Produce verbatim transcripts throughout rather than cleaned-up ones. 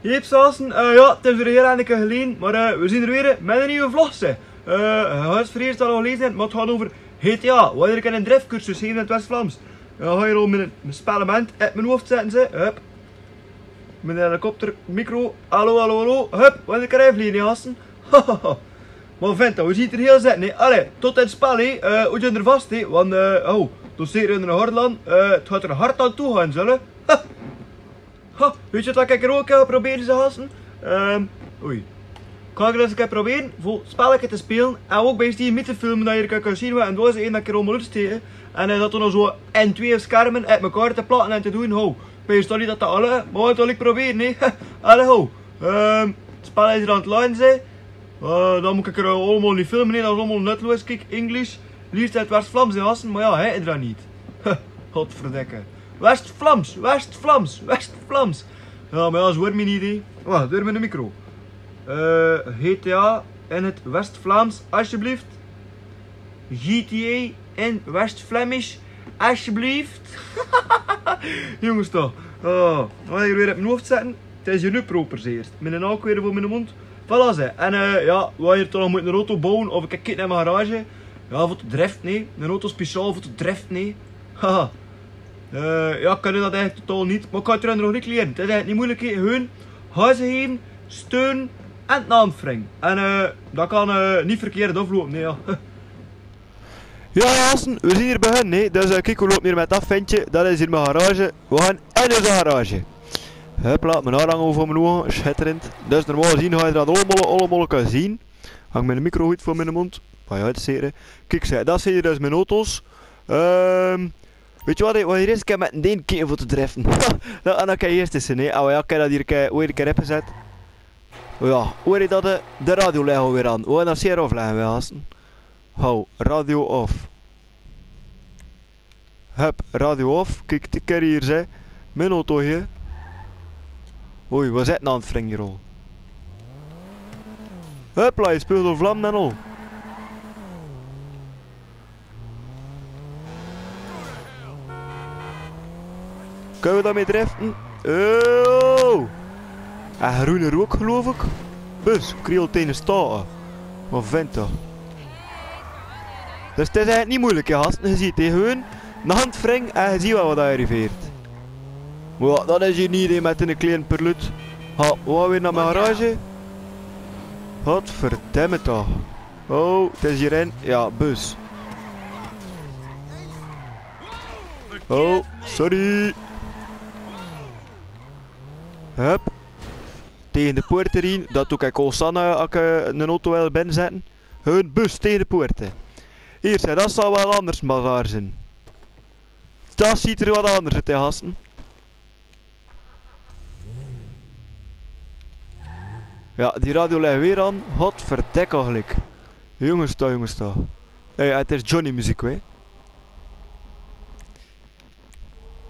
Jep, Sassen, eh, jao, 't is weer hiel ennige geleje, mer, eh, weer zien d'r weer, eh, mit 'ne nuuje vlog, zeg. Eh, haes v'r hie al leze, 't mót gaon euver G T A, wo d'r kin 'nen driefcursus gaeve in 't West-Vlaams. Jao, gaon v'r al mit 'n, mit 'n spellement oet mien hoof zètte, zeg. Hup. Mit 'n helikopter, micro, hallo, hallo, hallo. Hup, wo d'r kin driefvlege, Sassen. Mer vent, wo zit d'r hiel zèt, nè? Allee, tot 't spel, hè. Eh, wo zit d'r vas, hè? Want, eh, oh, toen zit d'r in 'n hard land, eh, 't had d'r hard aan toe gaon, zèlle. Ha! Ha, weitste wat ik d'r ouk kan probere, zeg, Sassen? Ehm, oei. Kan ik 't ins 'ne kier probere veur 't spelleke te speule? En ouk bie die mit te filme, dat d'r kan zien wat en doa ze 'ne kier allemaol oetsteke. En, eh, dat d'r nog zoe ein, twee scherme oet mekaar te platte en te doon. Ho, bie die dat te alle? Mer wat wil ik probere, nè? Allee, ho. Ehm, 't spel is d'r aan 't laje, zeg. Eh, dan mót ik d'r, eh, allemaol neet filme, nè, dat is allemaol nutteloos. Kiek, English, liefst in 't West-Vlaams, hè, Sassen, mer jao, hè, inderdaad neet. Godverdekke. West-Vlaams, West-Vlaams, West-Vlaams. Jao, mer jao, zoe weurt 't neet, hè. Wach, deur mit de micro. Eh, G T A in 't West-Vlaams, alsjeblieft. G T A in West-Vlaams, alsjeblieft. Jónges toch. Oh, wat ik weer oet mien hoof zèt. 't Is hie noe proper, zeg, iers. Mit 'n nakel weer veur miene mónd. Voilà, zeg. En, eh, jao, wo d'r toch nog mót 'n auto bouwe of ik kik nao mien garage. Jao, veur te drefte, nè. 'N auto speciaal veur te drefte, nè. Haha. Eh, jao, ik kan dat eigelik totaal neet. Mer ik kan 't d'r nog neet liere. 't Is eigelik neet meujelik, hè. Gewoon gaze gaeve, steun en 'n handj wringe. En, eh, dat kan, eh, neet verkeerd aafloupe, nè, jao. Jao, Sassen, we zien hie bie hun, nè. Dus, eh, kiek, we loupe hie mit dat ventje. Dat is hie mien garage. We gaon in eus garage. Hupla, mien haor hangt euver mien ouge. Sjitterend. Dus normaal gezeen gaon we dat allemaol, allemaol kinne zien. Hang miene micro good veur miene mónd. Mer jao, 't is zeker. Kiek, zeg, dat zien dus mien auto's. Ehm, weitste wat, we gaon hie ins 'ne kier mit 'n ding kieke veur te drefte. Dat, en dan kan ik iers ins zien, nè. Oh jao, ik kan dat hie 'ne kier, weer 'ne kier ophezat. Oh jao, hoor ik dat de, de radio lèk alweer aan. We gaon dat zeker aaflègke, Sassen. Ho, radio aaf. Hup, radio aaf. Kiek, die kier hie, zeg. Mien auto hie. Oei, wat is dat noe veur 'n rol? Hupla, hie spuug al vlam en al. Kinne we dao mit drefte? Oh! Hae rulle ouk, geluif ik. Bus, kriel teine staote. Wat vent toch. Dus 't is eigelik neet meujelik, hè, Sassen. Ge zeet, hè, gewoon 'n handj wringe en ge zeet waal wat d'r gebeurt. Jao, dat is hie neet, hè, mit 'ne kleine perlut. Ha, wo weer nao mien garage. Godverdomme toch. Oh, 't is hie ein. Jao, bus. Oh, sorry. Hup. Taege de poort d'rin. Dat doon ik al, eh, es ik, eh, 'nen auto wil binzètte. Hun bus taege de poort. Hie, zeg, dat zal waal anders, mer raar zien. Dat zuut d'r wat anders oet, hè, Sassen. Jao, die radio lèk weer aan. Godverdekke geliek. Jónges toch, jónges toch. Hé, 't is Johnny meziek, hè.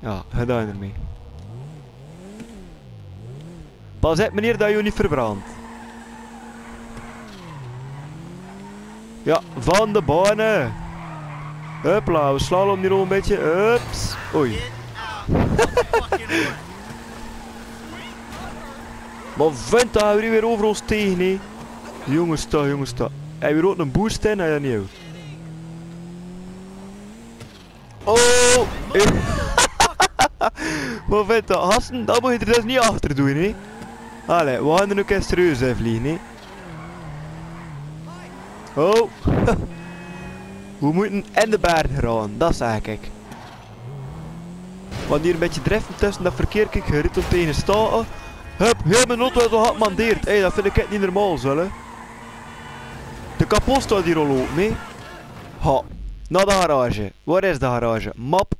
Jao, gedaon d'rmee. Pas op, meneer, dat ge uch neet verbrant. Jao, van de bane. Hupla, we slalome hie al e bietje. Hups. Oei. Mer vent, dao höbbe we weer euveral taege, hè. Jónges toch, jónges toch. Höbbe we hie ouk 'nen boost in? Jao, neet. Oh! Mer vent, Sassen, dat mós ge d'r dus neet achter doon, hè? Allee, we gaon d'r noe 'ne kier serieus oefvlege, hè? Oh! We mótte in de berg gaon, dat zag ik. Wan hie e bietje drefte tösse dat verkeer, kiek, ge rit op de eine staote. Hup, hie, mien auto is al geammandeerd. Hé, dat vin ik ech neet normaal, zèlle. De kapot steit hie al op, nae? Ha, nao de garage. Wo is de garage? Map.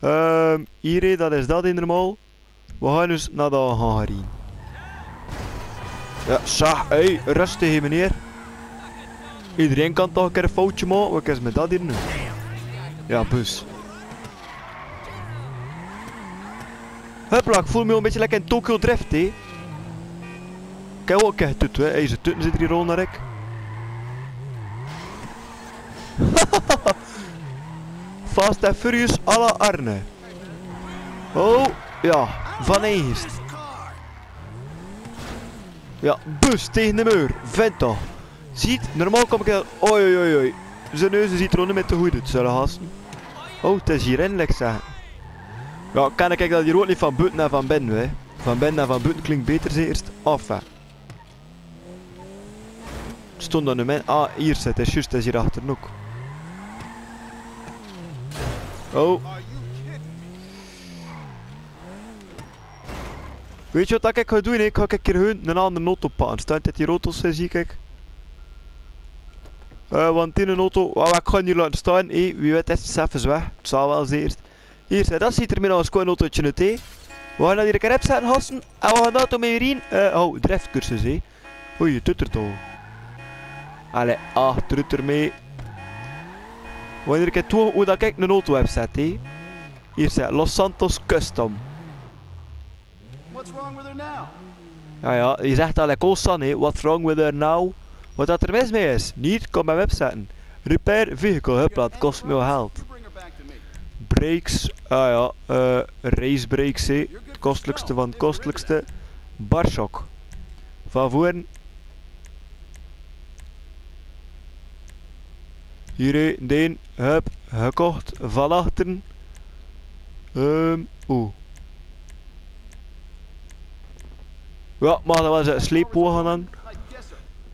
Ehm, hie, dat is dat, neet normaal. We gaon ins nao de hangar. Jao, zo, hé, rustig, hè, meneer. Ederein kan toch 'ne kier e foutje make. Wat is mit dat hie noe? Jao, bus. Hupla, ik veul mich al e bietje lekker in Tokyo Drift, hè. Kiek, ouk e kier toete, hè. Hé, ze toete, zit hie al nao rek. Fast and Furious à la Arne. Oh, jao, van ees. Ja, bus tegen de meur. Vent toch. Ziet, normaal kom ik al. Oi, oi, oi, oi. Ze neuze ziet er ouch neet mie te good oet, zölle gasten. Oh, 't is hie Renlex, hè. Ja, kan ik eigelik dat hie ouch neet van buten nao van binne, hè. Van binne nao van buten klink beter, ze eerst. Enfin. Stond dan nu men. Ah, hie zit, 't is zjus, 't is hie achter ouch. Oh. Weets te wat ik gaon doon? Ik gaon 'ne kier hun 'n andere auto pakke. Staon dat hie auto's, eh, zie ik. Eh, want die auto, wa, wa, ik gaon hie laote staon, eh, wie weit is 't zelfs weg. 't Zal waal, ze eerst. Hie, eh, dat ziet er mie nao es 'n sjoon autootje oet, hè. We gaon hie hie kerep zètte, gasten. En we gaon dao mèt in, eh, oh, driftcursus, hè. Oei, tuter toch. Allee, ah, tuter mèt. Wanneer ik 't doon, hoe dat ik 'n auto heb zètte, hè. Hie, eh, Los Santos Custom. What's wrong with her now? Ja, ja, hie zèt al, hè, constant, hè. What's wrong with her now? Wat dat er mis mèt is. Neet, kom bie mien website. Repair vehicle, hupla, 't kos mie waal geld. Brakes, ah ja, eh, race brakes, hè. 't Kostelekste van 't kostelekste. Barshock. Van veuren. Hie, eh, deen, hup, gekocht, van achteren. Ehm, oeh. Ja, maag d'r waal ins 'ne sleepwage aan.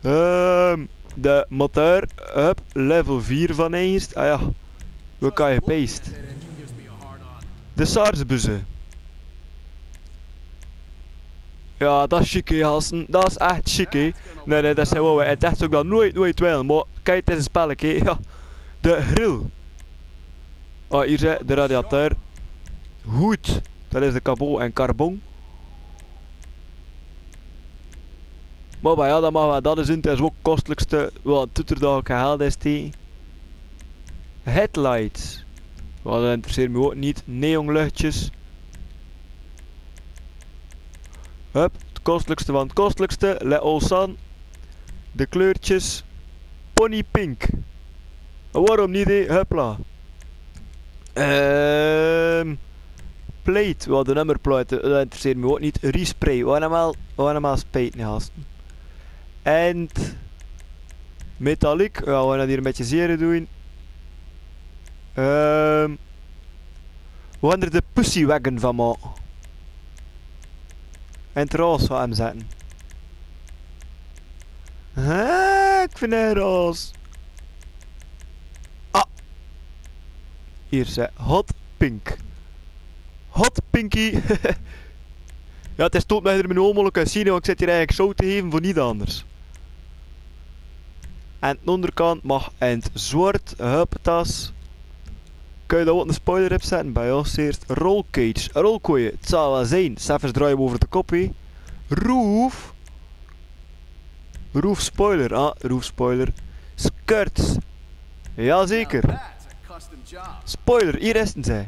Ehm, de motor, hup, level veer van eerst. Ah ja, we kan je paste. De Sarsbuze. Ja, dat is sjiek, hè, gasten. Dat is ech sjiek, hè. Nae, nae, dat is waal, hè. 't Is ouch dan noeit, noeit waal, mer kiek, 't is e spelleke, hè. Ja. De grill. Oh, hie, hè, de radiator. Hoed. Dat is de carbon en carbon. Mer, mer ja, dat maag waal, dat is in 't is ouch 't kostelekste, want tuter dat ik gehaald is die. Headlights. Ja, dat interesseert mie ouch neet. Neonluchtjes. Hup, 't kostelekste van 't kostelekste. Lei ós aan. De kleurtjes. Pony pink. En waorom neet, hè? Hupla. Ehm, plate. Waal, de nummerplate, dat interesseert mie ouch neet. Respray. Waal allemaol, waal allemaol spijt neet, gasten. En metallic, ja, we gaon hie e bietje zere doon. Ehm, we gaon d'r de Pussywagon van make. En 't roze gaon we 'm zètte. Hè, ik vin 't roze. Ah. Hie, eh, hot pink. Hot pinky. Ja, 't is top dat geer 't noe allemaol kint zeen, want ik zit hie eigelik show te geve veur neet anders. En de óngerkant maag in 't zwart, huppetas. Kins se dao ouch 'ne spoiler op zètte? Bie ós eerst roll cage, rollkoeie, 't zal waal zeen. Zelfs draaie we euver de kop, hè. Roof. Roof spoiler, ah, roof spoiler. Skirts. Jazeker. Spoiler, hie is 'ne, hè.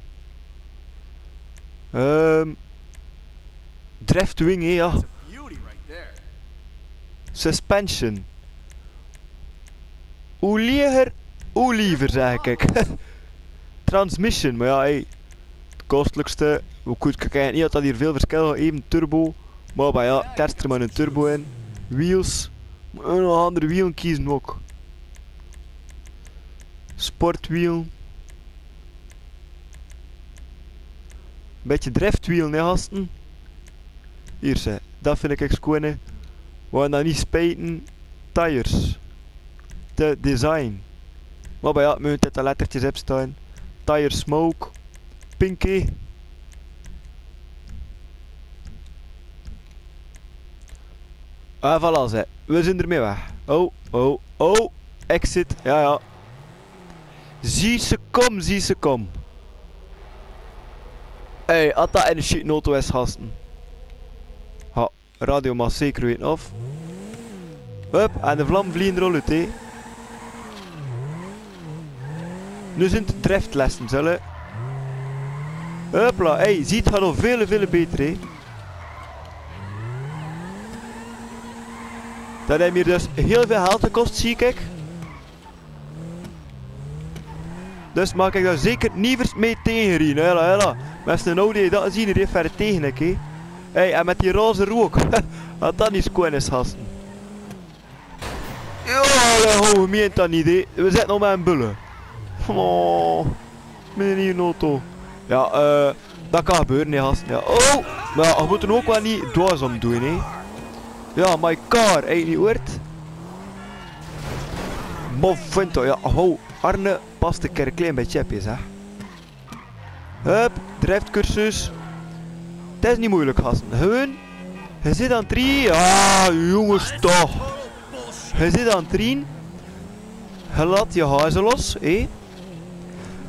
Ehm, Driftwing, hè, ja. Suspension. Hoe liever, hoe liever, zeg ik. Transmission, mer ja, hey. 't Kostelekste, we kint kieke, neet dat hie väöl versjil haet, even turbo. Mer, mer ja, 't is d'r mer 'ne turbo in. Wheels. Nog anger wiel keze ouch. Sportwiel. Bietje driftwiel, hè, gasten? Hie, hè. Dat vin ik ech sjoon, hè. We gaon dan neet spijte. Tires. De design. Mer, mer ja, we mótte de lettertjes op staon. Tire smoke. Pinky. Ah, voilà, ze. We zeen d'r mèt weg. Oh, oh, oh. Exit. Ja, ja. Zie ze kome, zie ze kome. Hey, at dat 'ne sjiek auto is, gasten. Ha, radio maag zeker wete of. Hup, en de vlamme vlege d'r al oet, hè. Noe zeen 't driftlessen, zèlle. Hupla, hey, zie, 't geit al väöl, väöl beter, hè. Dat haet mich dus hiel väöl geld gekos, zie ik. Dus maag ik dao zeker never mèt taege rieje, hè, hela, hela. Mer es 'ne Audi dat zie, die rijt ver taege, hè. Hei, en met die roze rook. Wat dan is kwennes hassen. Jao, le ho, mie en dan idee. Wi zet no mien bulle. Oh, mien in auto. Jao, eh, dat kan gebäöre, hè, hassen. Jao. Oh, mer jao, veer mótte ok waal neet dwaas óm doon, hè. Jao, my car, ei, neet weerd. Bof, vent, jao, ho. Arne, pas de kerkleen bij Chappie, zeg. Hup, driftcursus. Dat is neet meujelik, hassen. Gewoon. Hae zit aan 't rieje. Ah, jónges toch. Hae zit aan 't rieje. Hae laot die haze los, hè.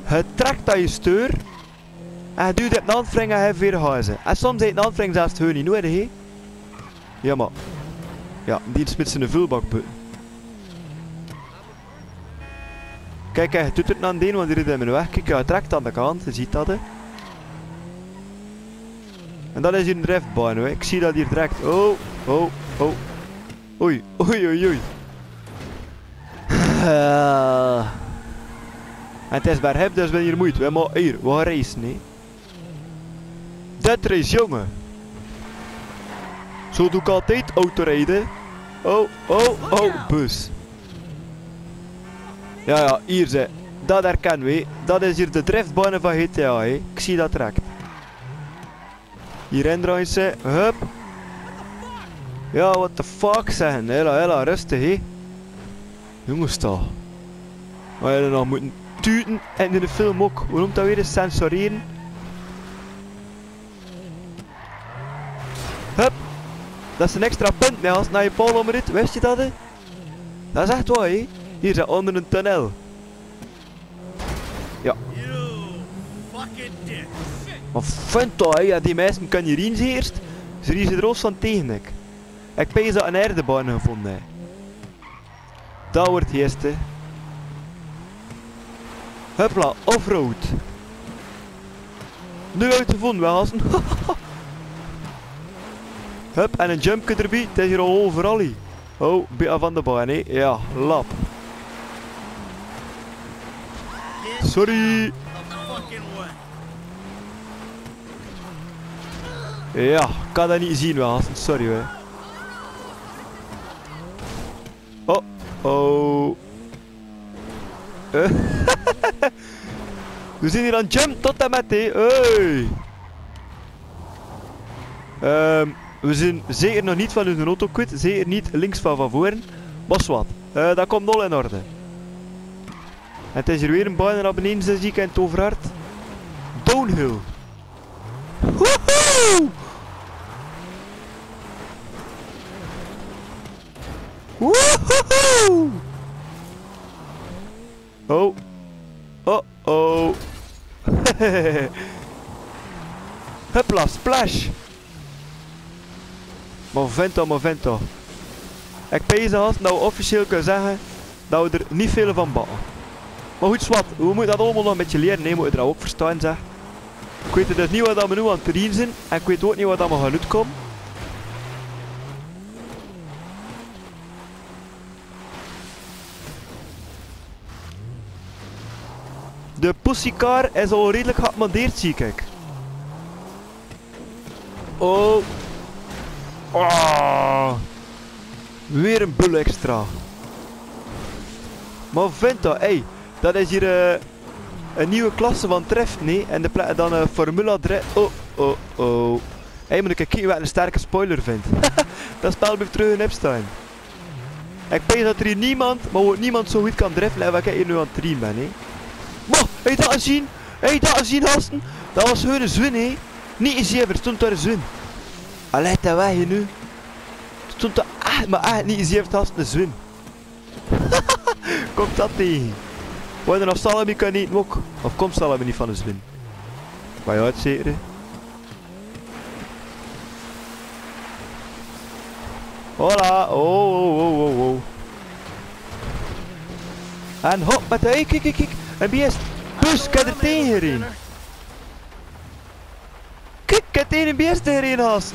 Hae trek aan die steur. En hae duwt op 'n aanvring en hae haet weer haze. En soms haet 'n aanvring zelfs gewoon neet nuuedig, hè. Jao, mer. Jao, die smit ze in de vuulbak bö- Kiek, hae duwt 't nao d'n, want die rit 'm in de weg. Kiek, hae trek aan de kant, hae zuut dat, hè. En dat is hie 'n driftbaan, hè. Ik zie dat hie direk. Oh, oh, oh. Oei, oei, oei, oei. En 't is mer hep, dus wen hie moeit. Wen mer hie, waal race, nee. Dat race, jonge. Zo doon ik altied autorijden. Oh, oh, oh, bus. Jao, jao, hie, ze. Dat herkenne wi. Dat is hie de driftbaan van G T A, hè. Ik zie dat direk. Hie indrejje, hup. Jao, what the fuck, zeg. Hela, hela, rustig, hè. Jónges toch. Wi hadde nog mótte tute en in de film ok. Wie neump dat weer? Censureren. Hup. Dat is 'n extra punt mieë es se nao de paol óm rit. Wis se dat, hè? Dat is ech waor, hè? Hie zeen ze ónger 'n tunnel. Jao. Mer vent toch, hè, jao, die minse kinne hie in zeen ierst. Ze rieze d'r os van tege, ik. Ik peins dat ze 'n aerdebaan gevonde höbbe. Dat wuuert 't ierste. Hupla, offroad. Noe höb ik 't gevonde, wi haste. Hup, en e jumpke d'rbie. 't Is hie al euveral hie. Oh, bie van de baan, hè. Jao, lap. Sorry. Jao, ik kan dat neet zeen, wi haste. Sorry, hè. Oh, oh. Eh. Wi zeen hie aan 't jump tot en met, hè. Hey. Ehm, wi zeen zeker nog neet van eus auto kwiet. Zeker neet links van, van vore. Mer zwart. Eh, dat kump nol in orde. En 't is hie weer 'n baan nao beneje, zie ik, en 't euverhard. Downhill. Woehoe! Woehoe! Oh. Oh, oh. Hupla, splash. Momento, momento. Ik peins dat wi officieel kinne zègke dat wi d'r neet väöl van batte. Mer good, zwart, wi mótte dat allemaol nog e bietje liere, hè, wi mótte dat ouch verstaon, zeg. Ik weit dus neet wat dat wi noe aan 't doon zeen en ik weit ouch neet wat dat wi gaon oetkómme. De pussycar is al redelik geamendeerd, zie ik. Oh. Oh. Weer 'n bul extra. Momento, hey, dat is hie, eh, 'n nuuj klasse van drift, nee? En de pla-, dan, eh, Formule drie. Oh, oh, oh. Hey, mót ik ins kieke wat 'ne sterke spoiler vind. Dat spel blief trök in opsjtang. Ik peins dat d'r hie niemes, mer ouch niemes zo good kan drifte es wat ik hie noe aan 't doon bin, hè. Mo, hey, dao zien. Hey, dao zien, haste. Dat waor zoe'n zwin, hè. Neet in zever, stóng dao 'ne zwin. Allee, dat waor hie noe. Stóng dao ech, mer ech neet in zever, haste, 'ne zwin. Kump dat neet? Wen d'r nog salami kan ete, mok. Of kump salami neet van 'ne zwin? Mer jao, 't zeker. Hola. Oh, oh, oh, oh, oh. En hop, mit de, hey, kiek, kiek, kiek. 'Ne biest. Bus, kiek d'r tege hie in. Kiek, kiek d'r tege 'ne biest hie in, haste.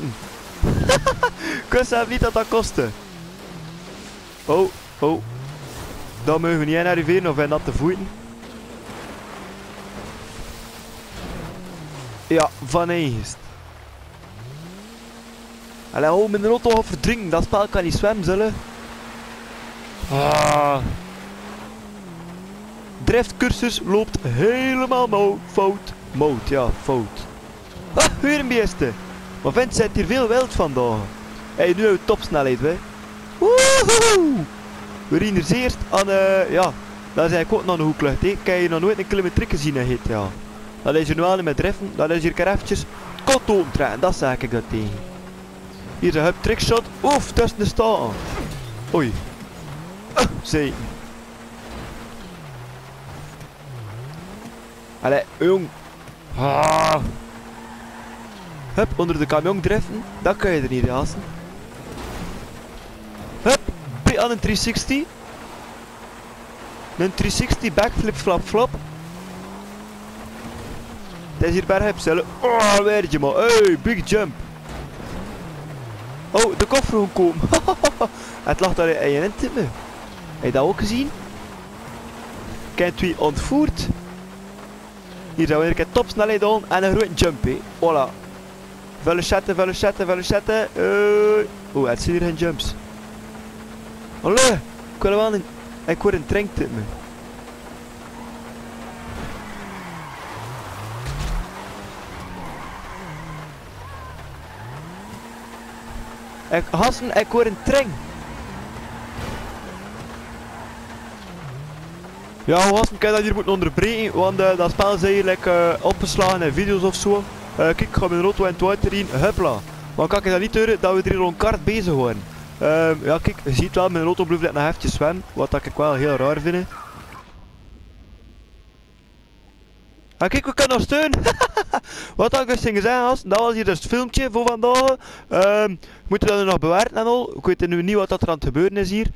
Ik wis zelf neet wat dat kosde. Oh, oh. Dao moge v'r neet aan arrivere of v'r natte voete. Jao, van ierst. Allee, ho, mien auto verdrinkt. Dat spel kan neet zwemme, zèlle. Ah. Driftcursus loopt helemaal mo-, fout. Moot, ja, fout. Ah, weer 'n bieëste. Mer vent, zit hier veel wild vandaag. Hey, nu höbbe we topsnelheid, hè. Woehoe! We riede hier eerst aan, eh, ja, dat is eigelik ouch nog 'ne hoeklucht, hè. Kèk, nog noeits 'ne kilometer gezeen, hè, ja. Dat is hier noe al mit drifte, dat is hier karaftjes. Kot omtrekken, dat zag ik dat tegen. Hier is 'ne hub trickshot. Oef, dat is 'ne sta. Oei. Ah, zee. Allee, jong. Ah. Hup, onder de camion drifte. Dat kan je d'r neet, hè, hassen. Hup, bi-, aan 'n three sixty. 'N three sixty backflip flap flop. Dat is hier bergop, zèlle. Oh, weer die man. Hey, big jump. Oh, de koffer gekome. 't Lag dao in 'n tent, hè. Höb je dat ouch gezeen? Kènt wie ontvoerd. Hier zeen we weer 'ne kier topsnelheid doon en 'ne groeëte jump, hè. Voilà. Velle chatte, velle chatte, velle chatte. Eh. Oeh, 't zeen hier gein jumps. Allee, ik wil waal 'n, ik hoor 'ne trein tippe. Ik, hassen, ik hoor 'ne trein. Ja, ho, hassen, ik höb dat hier mótte óngerbreke, want, eh, dat spel zag eigelik, eh, opgeslage in video's of zo. Eh, kiek, ik gaon mien auto in 't water in, hupla. Mer kan ik dat neet hure, dat we d'r hier al 'n kart bezig wore. Ehm, ja, kiek, ge zeet waal, mien auto blief nog efkes zwemme, wat dat ik waal hiel raar vinj. Ah, kiek, we kinne nog steun. Wat ik dus ging zègke, hassen, dat waas hier dus 't filmke veur vandaag. Ehm, we mótte dat noe nog bewerke en al. Ik weit noe neet wat dat d'r aan 't gebeure is hier.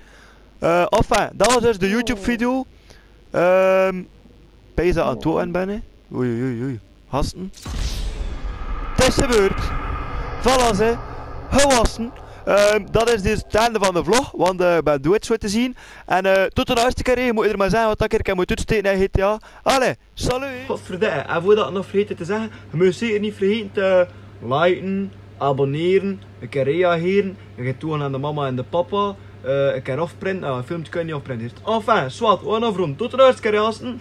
Eh, enfin, dat waas dus de YouTube-video. Ehm, pijs dat 't antwoord in binne. Oei, oei, oei, oei. Hassen. 't Is gebeurd. Voilà, ze. Ho, hassen. Ehm, dat is dus 't einde van de vlog, want, eh, ik bin doeëd, zo te zeen. En, eh, tot 'n anger kier, mót geer d'r mer zeen wat ik hier kan, mót oetsteke nao G T A. Allee, salut. Godverdomme, en veurdat ik 't nog vergaet te zègke, geer mót zeker neet vergaete te liken, abonnere, 'ne kier reagere, 'ne kier toedoon aan de mama en de papa, eh, 'ne kier afprinte, ah, 't filmke kan neet afprinte. Enfin, soit, we gaon aafronde. Tot 'n anger kier, hassen.